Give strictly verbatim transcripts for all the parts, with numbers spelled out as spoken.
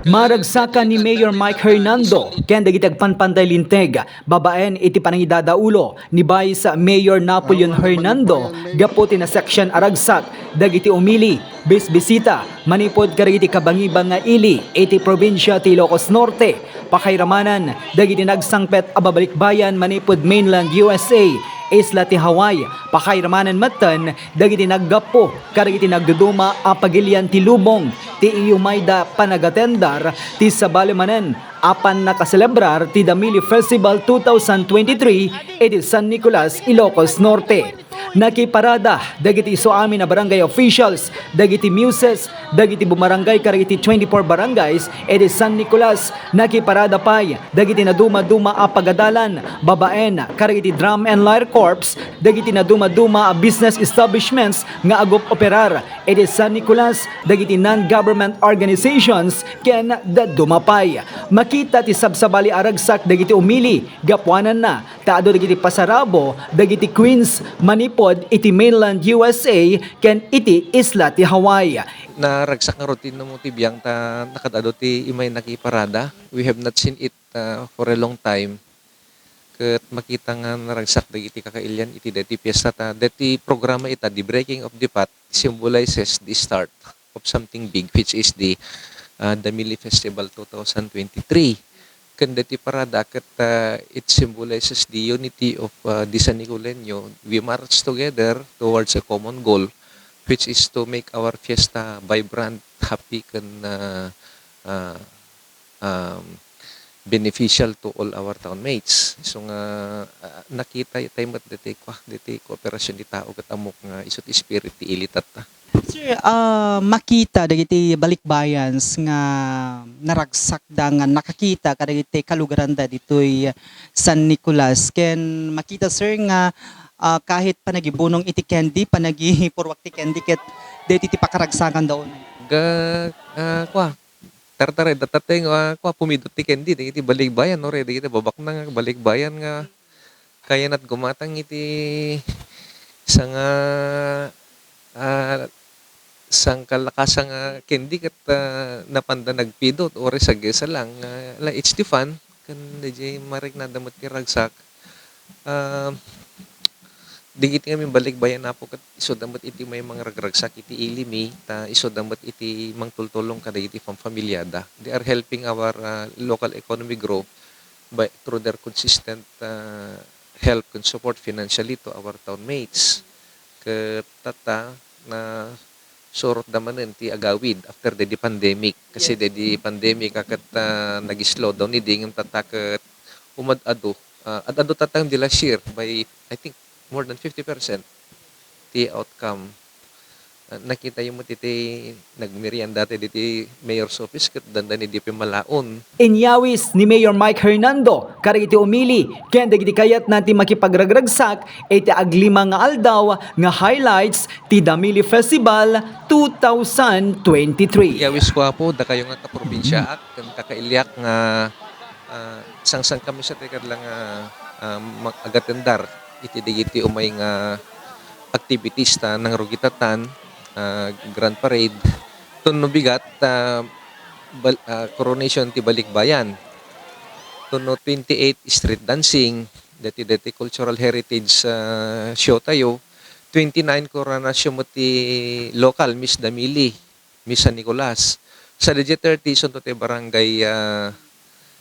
Maragsakan ni Mayor Mike Hernando ken dagiti agpanpantay linteg babaen iti panangidadaulo ni Vice Mayor Napoleon Hernando gapu ti naseksyon a ragsak dagiti umili, bisbisita manipud kadagiti kabangibang nga ili iti probinsya ti Ilocos Norte, pakairamanan dagiti nagsangpet a babalikbayan manipud mainland U S A, isla ti Hawaii, pakairamanan metten dagiti naggapu kadagiti nagduduma a pagilian ti lubong ti iyumayda panagatendar ti sabali manen a pannakaselebrar ti Damili Festival two thousand twenty-three iti San Nicolas, Ilocos Norte. Nakiparada dagiti isu amin a barangay officials, dagiti muses, dagiti bumarangay kadagiti twenty-four barangays iti San Nicolas. Nakiparada pay dagiti nadumaduma a pagadalan, babaen kadagiti Drum and Lyre Corps, dagiti nadumaduma a business establishments nga agup-operar iti San Nicolas, dagiti non-government organizations ken dadduma pay. Makita ti sabsabali a ragsak dagiti umili gapuananna ta adu dagiti pasarabo dagiti queens manipud iti mainland U S A ken iti isla ti Hawaii. Naragsak nga routine mo ti biang ta nakad-adu ti imay nakiparada. We have not seen it, uh, for a long time. Ket makita nga naragsak dagiti kakailian iti daytoy fiesta ta daytoy programa ita, the breaking of the pot symbolizes the start of something big, which is the, uh, Damili Festival two thousand twenty-three. Ken daytoy parada ket, uh, it symbolizes the unity of, uh, the San Nicoleño. We march together towards a common goal, which is to make our fiesta vibrant, happy, ken, uh, uh, um, beneficial to all our town mates. So nga, ah, nakita tayo met diti, kwa, diti kooperasyon ti tao ket ammok nga isu ti spirit ti ili tatta. Sir, ah, makita dagiti balikbayans nga naragsakda nga nakakita kadagiti kalugaranda ditoy San Nicolas. Ken makita, sir, nga, ah, kahit panagibunong iti candy, panagipurwak ti candy, ket daytoy ti pakaragsakan daw. Ga-, ah, kwa, tartaray, datatay nga, ah, kua, pumidot ti candy, dagiti balikbayan, no, re, dagiti babaknang nga balikbayan nga kayanat gumatang iti sanga, ah, sangkalakasa nga candy ket, ah, napanda nagpidot, uray sagesa lang, ah, la, it's the fun, ken daydiay mariknada met ti ragsak. Ah, dagiti ngamin balikbayan, Apo, ket isuda met iti may mangragragsak iti ili mi, ta isuda met iti mangtultulong kadagiti famfamiliada. They are helping our, ah, local economy grow by, through their consistent, ah, help and support financially to our town mates. Ket tatta, na surotda manen ti agawid after the, the pandemic. Kasi Yes. the, the pandemic, a, ket, ah, nag-slow down idi, ngem tatta ket umad-adu, ah, ad-adu tatta ngem di last year by, I think, more than fifty percent ti outcome. Ah, nakitayo met iti nagmerienda ti diti mayor's office ket dandani di pimalaon. Inyawis ni Mayor Mike Hernando kadagiti umili ken dagiti kayatna ti makipagragragsak iti aglima nga aldaw nga highlights ti Damili Festival two thousand twenty-three. Inyawis ko, Apo, dakayo nga kaprobinsiaak ken kakailiak nga, ah, sangsankamin sa ti kadla nga, ah, mag-, agatendar iti dagiti umay nga activities ta nangrugitatan, ah, grand parade. Ken no bigat, ah, bal-, ah, coronation ti balikbayan. Ken no twenty-eight, street dancing, dati, dati cultural heritage, ah, show tayo. Twenty-nine, coronation met ti local Miss Damili, Miss San Nicolas. Sa daydiay thirty, isunto ti barangay, ah,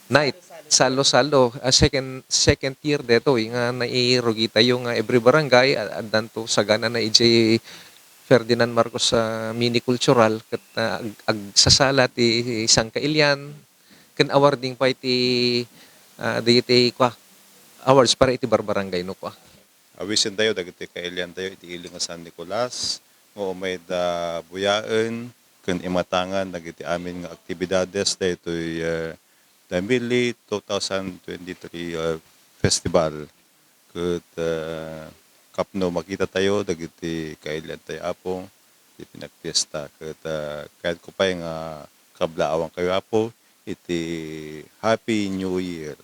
night. Salo-salo, ah, second, second tier detoy nga nairugitayo nga every barangay, ah, addanto saganana idiay Ferdinand Marcos, ah, Mini Cultural ket, ah, ag-, agsasala ti sangkailian ken awarding pay ti, ah, daytoy kua, awards para iti barbarangay no kua. Awisentayo dagiti kailiantayo iti ili nga San Nicolas nga umayda buyaen ken imatangan dagiti amin nga aktibidades daytoy, eh, Damili two thousand twenty-three, eh, festival. Ket, eh, kapno makitatayo dagiti kailiantayo, Apo, ti pinagpiesta. Ket, eh, kayatko pay nga kablaawankayo, Apo, iti Happy New Year.